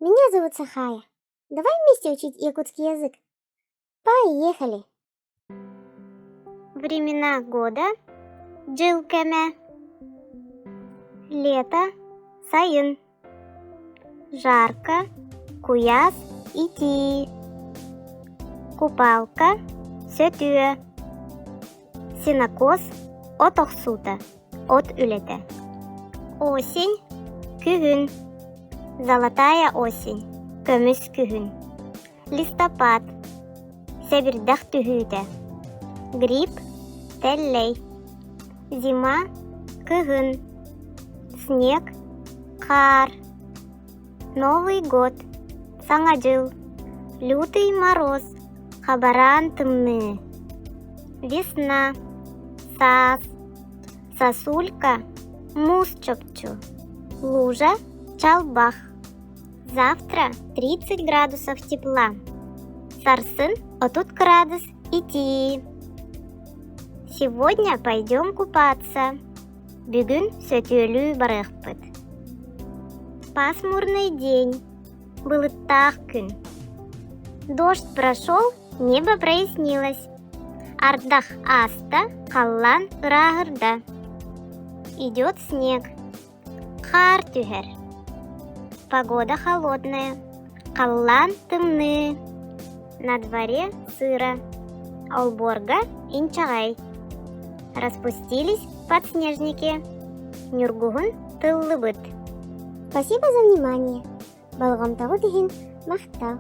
Меня зовут Сахая. Давай вместе учить якутский язык. Поехали! Времена года. Дьыл кэмэ. Лето. Сайын. Жарко. Куйаас. Итии. Купалка. Сөтүө. Сенокос. От охсуута. От үлэтэ. Осень. Күһүн. Золотая осень. Көмүс күһүн. Листопад. Сэбирдэх түһүүтэ. Гриб. Тэллэй. Зима. Кыһын. Снег. Хаар. Новый год. Саҥа дьыл. Лютый мороз. Хабараан тымныы. Весна. Саас. Сосулька. Муус чопчу. Лужа. Чалбах. Завтра 30 градусов тепла. Сарсын 30 градус итии. Сегодня пойдем купаться. Бүгүн сөтүөлүү барыахпыт. Пасмурный день. Былыттаах күн. Дождь прошел, небо прояснилось. Ардах ааста, халлаан ырааһырда. Идет снег. Хаар түһэр. Погода холодная. Халлаан тымныы. На дворе сыро. Олбуорга инчэҕэй. Распустились подснежники. Ньургуһун тыллыбыт. Спасибо за внимание. Болҕомтоҕут иһин махтал.